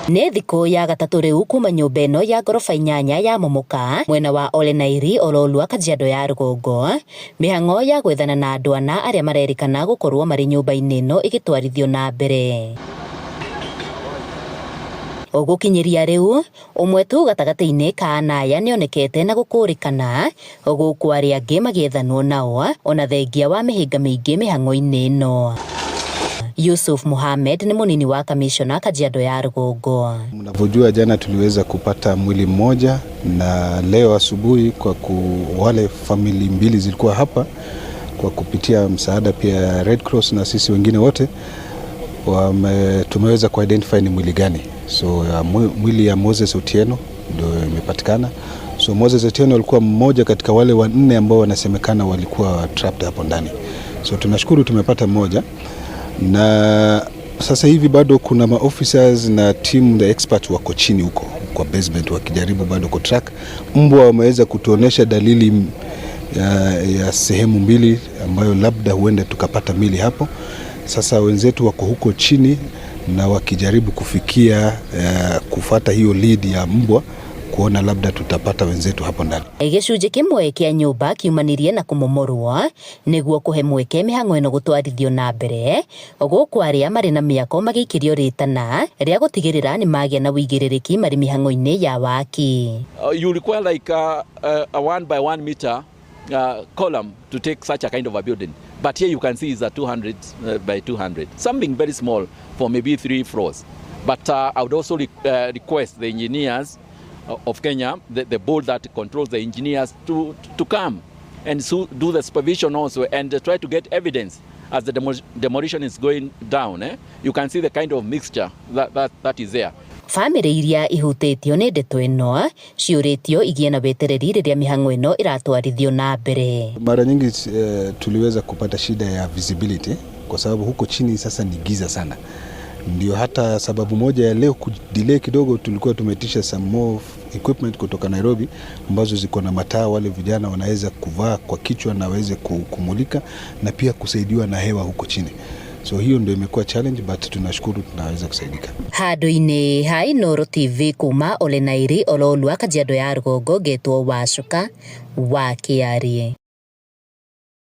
Nĩ thikũ ya gatatũ rĩu kuma nyũmba ĩno ya ngoroba 8 ya momoka mwena wa Ole Nairi, Ololua, Kajiado ya rũgongo. Mĩhang'o ya gwethana na andũ ana arĩa marerĩkana gũkorwo marĩ nyũmba-inĩ ĩno ĩgĩtwarithio na mbere. Gũkinyĩria rĩu, ũmwe tu gatagatĩ-inĩ ka ana aya nĩonekete na gũkũrĩkana, gũkũ arĩa angĩ magĩethanwo nao ona thengia wa mĩhĩnga mĩingĩ mĩhang'o-inĩ ĩno. Yusuf Mohamed nĩ mũnini wa kamishona Kajiado ya rũgongo. Mnavyojua, jana tuliweza kupata mwili mmoja na leo asubuhi kwa wale family mbili zilikuwa hapa kwa kupitia msaada pia ya Red Cross na sisi wengine wote tumeweza kuidentify ni mwili gani. So mwili ya Moses Otieno ndio imepatikana. So Moses Otieno alikuwa mmoja katika wale wanne ambao wanasemekana walikuwa trapped hapo ndani. So tunashukuru tumepata mmoja, na sasa hivi bado kuna maofficers na team the experts wako chini huko kwa basement wakijaribu bado ku track. Mbwa wameweza kutuonesha dalili ya sehemu mbili ambayo labda huenda tukapata mili hapo. Sasa wenzetu wako huko chini na wakijaribu kufikia kufata hiyo lead ya mbwa kuona labda tutapata wenzetu hapo ndani. Gĩcunjĩ kĩmwe kĩa nyũmba kiumanirie na kũmomorwo nĩguo kũhe mweke mĩhang'o ĩno gũtwarithio na mbere, gũkũ arĩa marĩ na mĩako magĩikĩrio rĩtana rĩa gũtigĩrĩra nĩ magĩa na wĩigĩrĩrĩki marĩ mĩhang'o-inĩ ya waki. You require like a 1 by 1 meter column to take such a kind of a building. But here you can see is a 200 by 200, something very small for maybe three floors. But I would also request the engineers of Kenya, the board that controls the engineers, to come and so do the supervision also and try to get evidence as the demolition is going down. Eh? You can see the kind of mixture that is there. Bamĩrĩ iria ihutĩtio nĩ ndeto ĩno ciũrĩtio igĩe na wetereri rĩrĩa mĩhang'o ĩno ĩratwarithio na mbere. Mara nyingi tuliweza kupata shida ya visibility kwa sababu huko chini sasa ni giza sana. Ndio hata sababu moja ya leo kudelay kidogo, tulikuwa tumeitisha some more equipment kutoka Nairobi ambazo ziko na mataa, wale vijana wanaweza kuvaa kwa kichwa na waweze kumulika na pia kusaidiwa na hewa huko chini. So hiyo ndio imekuwa challenge, but tunashukuru tunaweza kusaidika. Handũ-inĩ ha Inooro TV kuma Ole Nairi, Ololua, Kajiado ya rũgongo, ngetwo Wacuka wa Kĩarie.